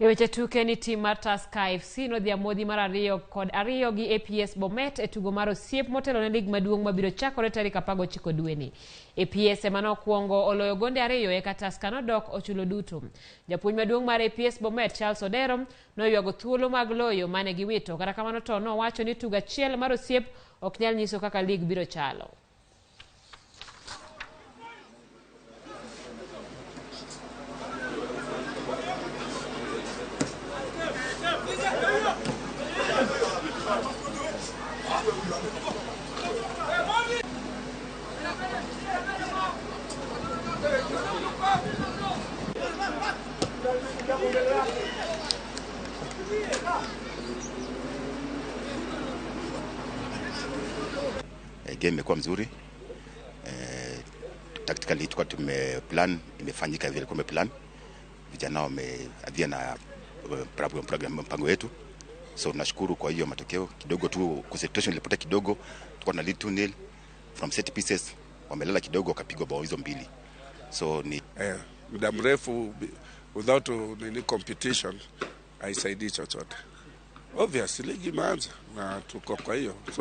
E weche tuke ni tim mar Tusker FC nodhi amodhi mar 2-2 gi APS Bomet e tugo mar osiep motelo ne lig maduong' mabiro chakore tarik 19 dweni. APS ema nokwongo oloyo gonde ariyo eka Tusker nodok ochulo duto. Japuonj maduong' mar APS Bomet Charles Odero noywago thuolo mag loyo mane giwito, kata kamano to nowacho ni tugo achiel mar osiep ok nyal nyiso kaka lig biro chalo. Game imekuwa mzuri. Tactically tulikuwa tumeplan, imefanyika vile tulikuwa tumeplan. Vijana wameadhia na program, mpango wetu, so tunashukuru kwa hiyo matokeo. Kidogo tu concentration ilipotea kidogo, tulikuwa na lead 2-0 from set pieces, wamelala kidogo wakapigwa bao hizo mbili, so ni muda mrefu without nini competition haisaidii chochote. Obviously ligi imeanza na tuko kwa hiyo so